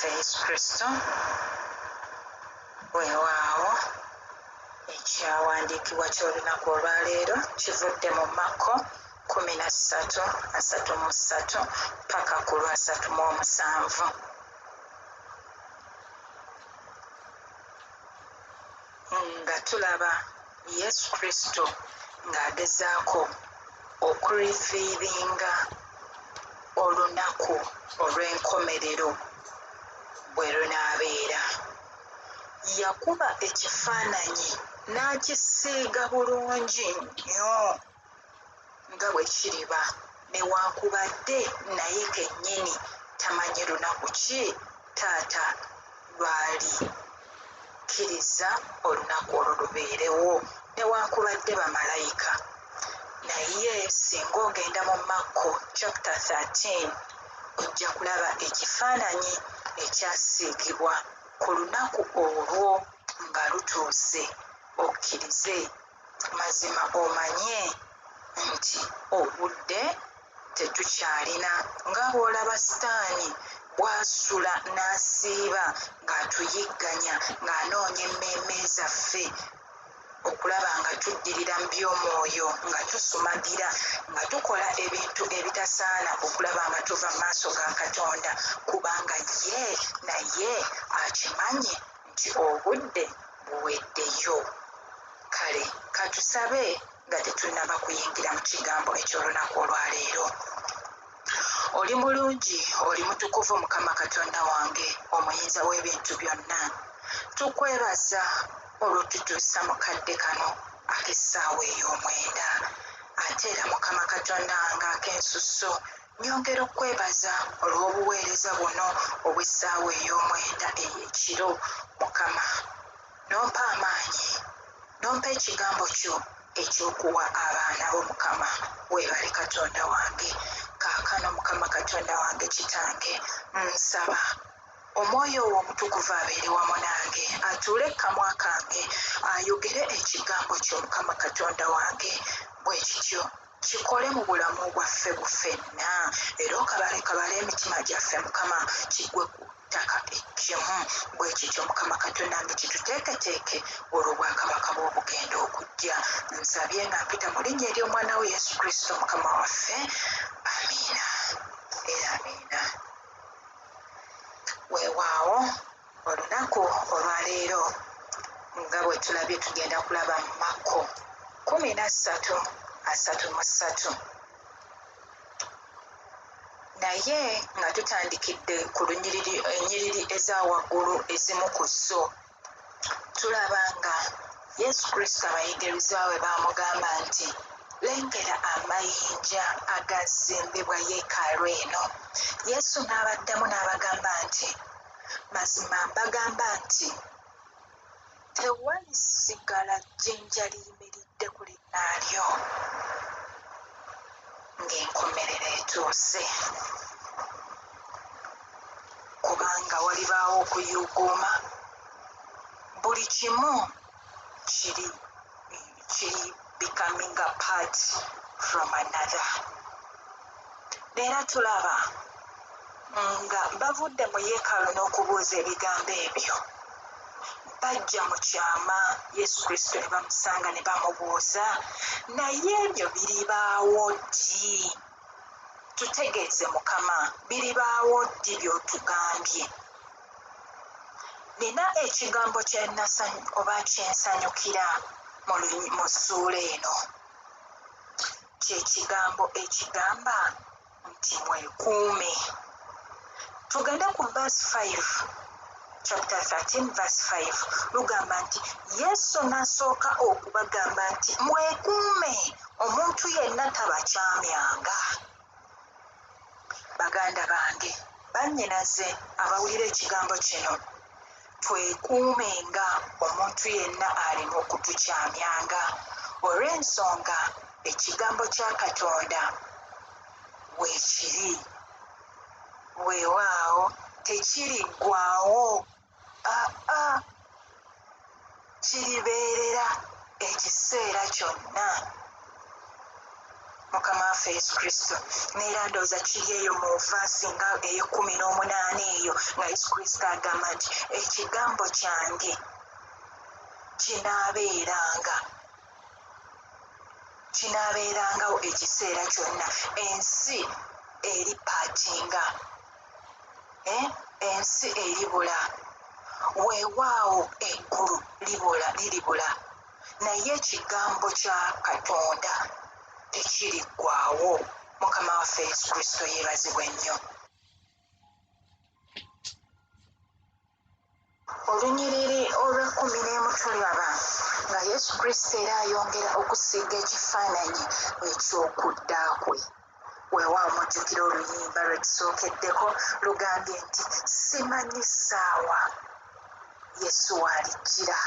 waffe Yesu Kristo. Weewaawo ekyawandiikibwa ky'olunaku olwaleero kivudde mu Makko 13:33 paka ku lwasatu mu omusanvu. Nga tulaba Yesu Kristo ng'agezaako okuriviiringa olunaku olw'enkomerero bwe lunaabeera. Yakuba ekifaananyi n'akisiiga bulungi nnyo nga bwe kiriba, newankubadde naye kennyini tamanyi lunaku ki Taata lw'alikkiriza olunaku olwo lubeerewo, newankubadde bamalayika. Naye singa ogenda mu Makko chapter 13, ojja kulaba ekifaananyi ekyasiigibwa ku lunaku olwo nga lutuuse, okkirize mazima omanye nti obudde tetukyalina. Nga bw'olaba Sitaani bw'asula n'asiiba ng'atuyigganya, ng'anoonya emmeeme zaffe, okulaba nga tuddirira mu by'omwoyo, nga tusumagira, nga tukola ebintu ebitasaana, okulaba nga tuva mu maaso ga Katonda, kubanga ye naye akimanyi nti obudde buweddeyo. Kale katusabe nga tetunnaba kuyingira mu kigambo eky'olunaku olwaleero. Oli mulungi, oli mutukuvu Mukama Katonda wange, omuyinza w'ebintu byonna. Tukwebaza olw'otutuusa mu kadde kano ak'essaawa ey'omwenda. Ate era Mukama Katonda wange ak'ensusso, nnyongera okukwebaza olw'obuweereza buno obw'essaawa ey'omwenda ey'ekiro. Mukama, n'ompa amaanyi, n'ompa ekigambo kyo eky'okuwa abaana bo. Mukama, weebale Katonda wange. Kaakano Mukama Katonda wange Kitange, nsaba Omwoyo wo Omutukuvu abeere wamu nange, atuule ku kamwa kange, ayogere ekigambo kyo. Mukama Katonda wange, bwe kityo kikole mu bulamu bwaffe ffenna, era okabalekabale emitima gyaffe, Mukama, kigwe ku ttaka eggimu. Bwe kityo Mukama Katonda wange kituteeketeeke olw'obwakabaka bw'obugenda okujja. Nsabye nga mpita mu linnya ery'Omwana wo Yesu Kristo Mukama waffe. Amiina era amiina. Weewaawo olunaku olwaleero nga bwe tulabye tugenda kulaba Makko 13:33, naye nga tutandikidde ku lunyiriri ennyiriri eza waggulu ezimu ku zo. Tulaba nga Yesu Kristo abayigirizwa be baamugamba nti, Lengera amayinja agaazimbibwa yeekaalu eno. Yesu n'abaddamu n'abagamba nti, Mazima mbagamba nti, tewalisigala jjinja liyimiridde ku linnaalyo ng'enkomerero etuuse. Kubanga walibaawo okuyuuguuma, buli kimu kiri kiri becoming apart from another. Era tulaba nga bavudde mu yeekaalu n'okubuuza ebigambo ebyo, bajja mu kyama Yesu Kristo ne bamusanga ne bamubuuza, naye ebyo biribaawo ddi? Tutegeeze Mukama, biribaawo ddi by'otugambye? Nina ekigambo kye oba kye nsanyukira mu ssuula eno, kye kigambo ekigamba nti mwekuume. Tugende ku verse 5, chapter 13 verse 5, lugamba nti Yesu n'asooka okubagamba nti mwekuume, omuntu yenna tabakyamyanga. Baganda bange, bannyinaze abawulira ekigambo kino, twekuumenga omuntu yenna aleme okutukyamyanga, olw'ensonga ekigambo kya Katonda weekiri. Weewaawo tekiriggwaawo, aa, kiribeerera ekiseera kyonna. Mukama waffe Yesu Kristo. Neera ndowooza kiri eyo mu vaasi nga ey'ekumi n'omunaana eyo, nga Yesu Kristo agamba nti ekigambo kyange kinaabeerangawo ekiseera kyonna. Ensi eri paatinga, eh? Ensi eribula, weewaawo eggulu libula, liribula, naye ekigambo kya Katonda tekiriggwawo. Mukama waffe Yesu Kristo yeebazibwe nnyo. Olunyiriri olw'ekkumi n'emu tulaba nga Yesu Kristo era ayongera okusiiga ekifaananyi eky'okudda kwe. Weewaawo mujjukira oluyimba lwe tusookeddeko lugambye nti simanyi ssaawa Yesu w'alijjira.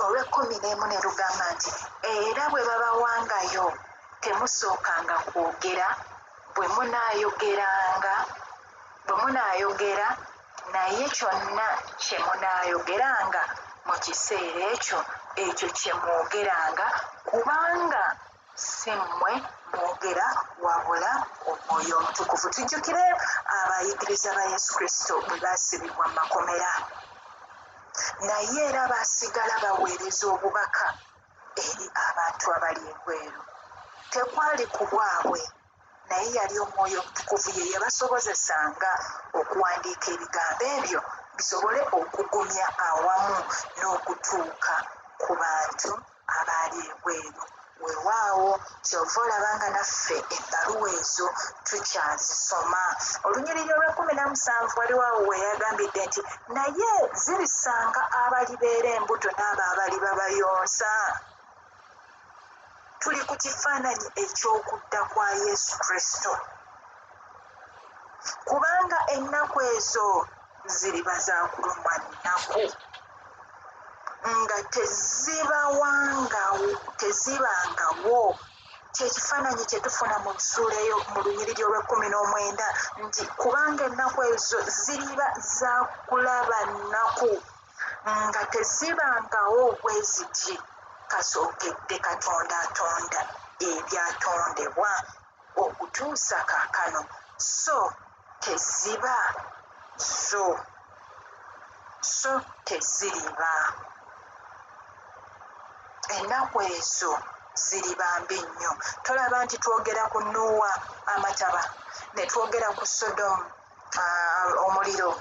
Olw'ekkumi n'emu ne lugamba nti era bwe babawangayo temusookanga kwogera, bwe munaayogeranga, bwe munaayogera naye kyonna kye munaayogeranga mu kiseera ekyo, ekyo kye mwogeranga, kubanga si mmwe mwogera wabula Omwoyo Omutukuvu. Tujjukire abayigiriza ba Yesu Kristo bwe baasibibwa mu makomera, naye era baasigala baweereza obubaka eri abantu abali ebweru. Tekwali ku bwabwe, naye yali Omwoyo Omutukuvu ye yabasobozesanga okuwandiika ebigambo ebyo bisobole okugumya awamu n'okutuuka ku bantu abaali ebweru. Weewaawo kyova olaba nga naffe ebbaluwa ezo tukyazisoma. Olunyiriri olw'ekkumi na musanvu waliwo awo we yagambidde nti naye zirisanga abalibeera embuto n'abo abaliba bayonsa. Tuli ku kifaananyi eky'okudda kwa Yesu Kristo, kubanga ennaku ezo ziriba za kulumwa nnaku nga tezibangawo. Kyekifaananyi kye tufuna mu ssuula eyo mu lunyiriri olw'ekkumi n'omwenda nti kubanga ennaku ezo ziriba za kulaba nnaku nga tezibangawo bwe ziti kasookedde Katonda atonda ebyatondebwa okutuusa kaakano, so teziba zo so teziriba. Ennaku ezo ziriba mbi nnyo. Tolaba nti twogera ku Nuuwa, amataba, ne twogera ku Sodomu, omuliro,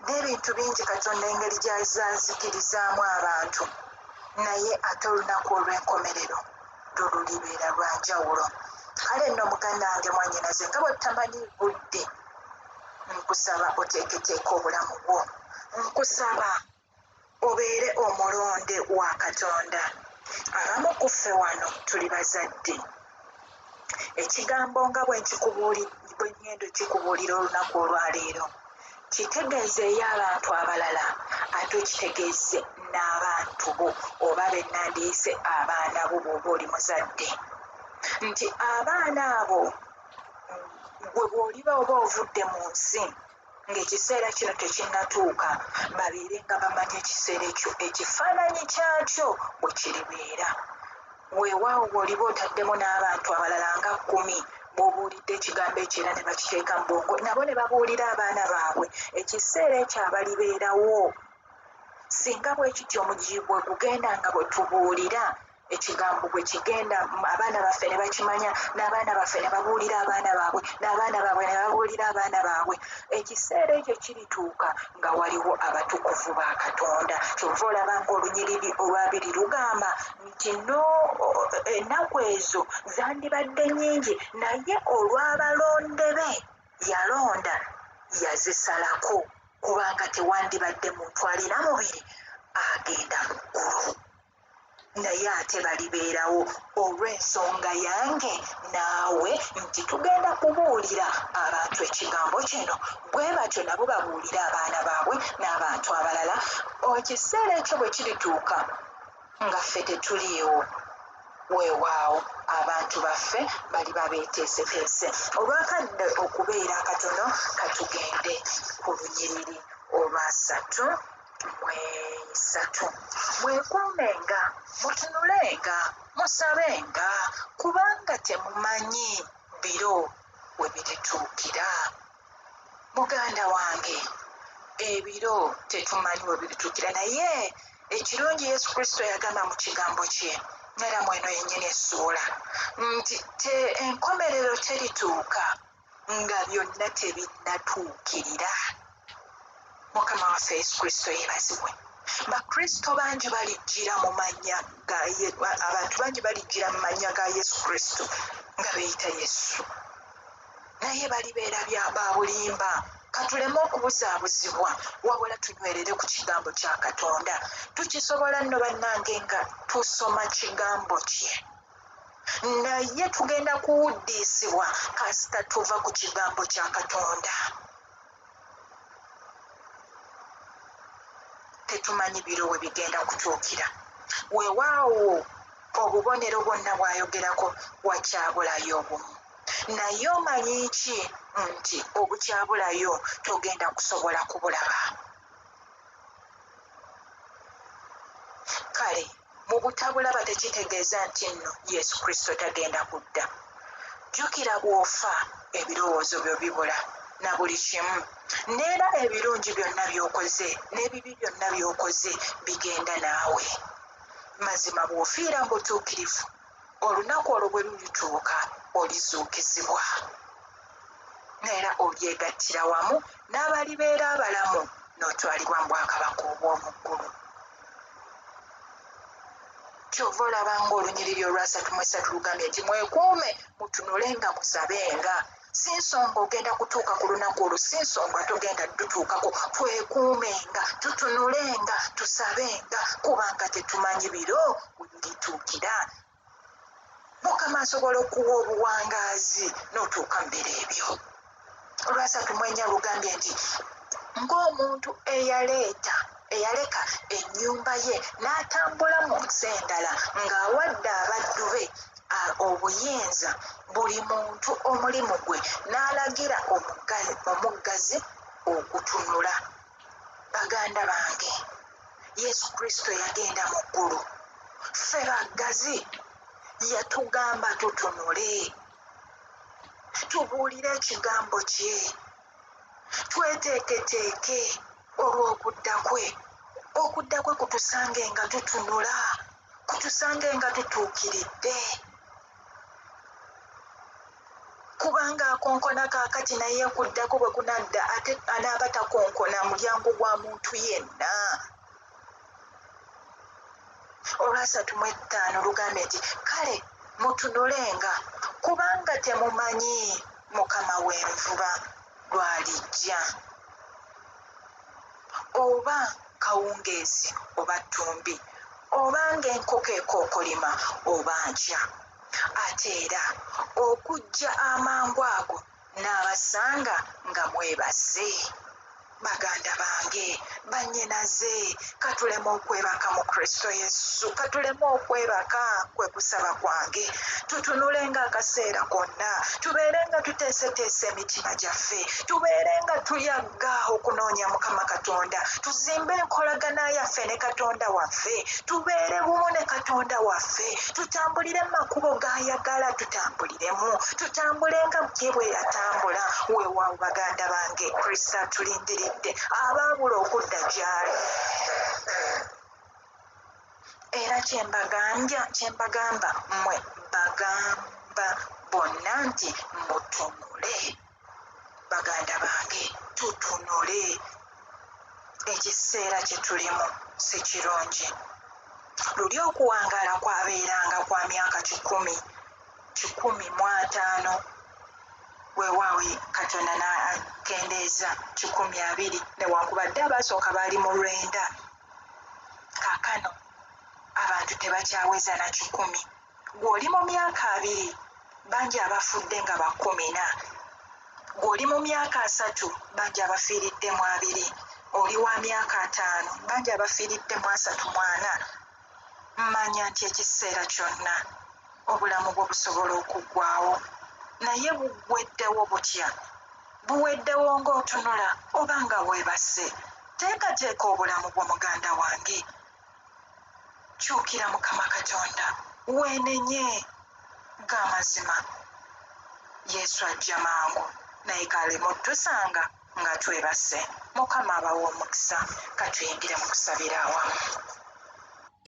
n'ebintu bingi Katonda engeri gy'azaazikirizaamu abantu, naye ate olunaku olw'enkomerero lwo lulibeera lwa njawulo. Kale nno muganda wange, mwannyinaze, nga bwe tutamanyi budde, nkusaba oteeketeeke obulamu bwo. Nkusaba obeere omulonde wa Katonda. Abamu ku ffe wano tuli bazadde. Ekigambo nga bwe ŋŋenda okikubuulira olunaku olwaleero, kitegeezeeyo abantu abalala, ate okitegeeze n'abantu bo oba be nandiyise abaana bo bw'oba oli muzadde, nti abaana abo gwe bw'oliba oba ovudde mu nsi ng'ekiseera kino tekinnatuuka, babeere nga bamanyi ekiseera ekyo ekifaananyi kyakyo bwe kiribeera. Weewaawo bw'oliba otaddemu n'abantu abalala nga 10 bw'obuulidde ekigambo ekyo era ne bakiteeka mu bwongo, nabo ne babuulira abaana baabwe, ekiseera ekyo abalibeerawo. Singa bwe kityo omugi bwe gugenda nga bwe tubuulira ekigambo bwe kigenda, abaana baffe ne bakimanya, n'abaana baffe ne babuulira abaana baabwe, n'abaana baabwe ne babuulira abaana baabwe, ekiseera ekyo kirituuka nga waliwo abatukuvu ba Katonda. Kyova olaba ng'olunyiriri olwabiri lugamba nti no ennaku ezo zandibadde nnyingi, naye olw'abalonde be yalonda yazisalako, kubanga tewandibadde muntu alina mubiri agenda mu ggulu, naye ate balibeerawo olw'ensonga yange naawe nti tugenda kubuulira abantu ekigambo kino. Bwe batyo nabo babuulire abaana baabwe n'abantu abalala. Ekiseera ekyo bwe kirituuka nga ffe tetuliiwo, weewaawo abantu baffe baliba beeteeseteese. Olwakadde okubeera akatono, katugende ku lunyiriri olwasatu. Mwesatu, mwekuumenga, mutunulenga, musabenga, kubanga temumanyi biro we birituukira. Muganda wange, ebiro tetumanyi we birituukira, naye ekirungi Yesu Kristo yagamba mu kigambo kye, era mweno yennyini essuula, nti enkomerero terituuka nga byonna tebinnatuukirira. Mukama waffe Yesu Kristo yeebazibwe. Bakristo bangi balijjira mu mannya ga abantu bangi balijjira mu mannya ga Yesu Kristo nga beeyita Yesu, naye balibeera ba bulimba. Katuleme okubuzaabuzibwa, wabula tunywerere ku kigambo kya Katonda. Tukisobola nno bannange nga tusoma kigambo kye, naye tugenda kuwuddiisibwa kasita tuva ku kigambo kya Katonda. Tetumanyi biro we bigenda kutuukira. Weewaawo obubonero bwonna bw'ayogerako wakyabulayo obumu, naye omanyi ki nti obukyabulayo togenda kusobola kubulaba. Kale mu butabulaba tekitegeeza nti nno Yesu Kristo tagenda kudda. Jjukira bw'ofa ebirowoozo byo bibula na buli kimu, n'era ebirungi byonna by'okoze n'ebibi byonna by'okoze bigenda naawe. Mazima bw'ofiira mu butuukirivu, olunaku olwo bwe lulituuka olizuukizibwa, n'era olyegattira wamu n'abalibeera abalamu n'otwalibwa mu bwakabaka obw'omu ggulu. Kyova olaba ng'olunyiriri olwasatu mu esatu lugambye nti mwekuume, mutunulenga, musabenga. Si nsonga ogenda kutuuka ku lunaku olwo, si nsonga togenda dutuukako. Twekuumenga, tutunulenga, tusabenga, kubanga tetumanyi biro we birituukira. Mukama asobola okuwa obuwangaazi n'otuuka mu biro ebyo. Olwasatu mu ennya lugambye nti ng'omuntu eyaleka ennyumba ye n'atambula mu nsi endala ng'awadde abaddu be obuyinza, buli muntu omulimu gwe, n'alagira omuggazi okutunula. Baganda bange, Yesu Kristo yagenda mu ggulu, ffe baggazi yatugamba tutunule, tubuulire ekigambo kye, tweteeketeeke olw'okudda kwe. Okudda kwe kutusange nga tutunula, kutusange nga tutuukiridde, kubanga akonkona kaakati, naye okuddako bwe kunadda ate anaaba takonkona mulyango gwa muntu yenna. Olwasatu mu ettaano lugambye nti kale mutunulenga, kubanga temumanyi Mukama w'envuba lw'alijja, oba kawungeezi oba ttumbi, oba ng'enkoko ekookolima oba nkya. Ate era okujja amangu ago n'abasanga nga mwebase. Baganda bange, bannyinaze, katuleme okwebaka mu Kristo Yesu, katuleme okwebaka, kwe kusaba kwange. Tutunulenga akaseera konna, tubeere nga tuteeseteese emitima gyaffe, tubeere nga tuyagga okunoonya Mukama Katonda, tuzimbe enkolagana yaffe ne Katonda waffe, tubeere bumu ne Katonda waffe, tutambulire mu makubo g'ayagala tutambuliremu, tutambule nga ye bwe yatambula. Weewaawo baganda bange, Kristo atulindiridde abaabula okudda gy'ali. Era kye mbagamba mmwe bagamba bonna nti mutunule. Baganda bange, tutunule. Ekiseera kye tulimu si kirungi. Luli okuwangaala kwabeeranga kwa myaka 100, 150. Weewaawo Katonda n'akendeeza 120, newankubadde abaasooka baali mu 90. Kaakano abantu tebakyaweza na 100. Gw'oli mu myaka 20, bangi abafudde nga ba 14. Gw'oli mu myaka 30, bangi abafiiridde mu 20. Oli wa myaka 50, bangi abafiiridde mu 34. Manya nti ekiseera kyonna obulamu bwo busobola okuggwaawo, naye buggweddewo butya? Buweddewo ng'otunula oba nga weebase? Teekateeka obulamu bwo muganda wange. Kyukira Mukama Katonda, weenenye. G'amazima, Yesu ajja mangu, naye k'aleme otusanga nga twebase. Mukama abawe omukisa. Katuyingire mu kusabira awamu.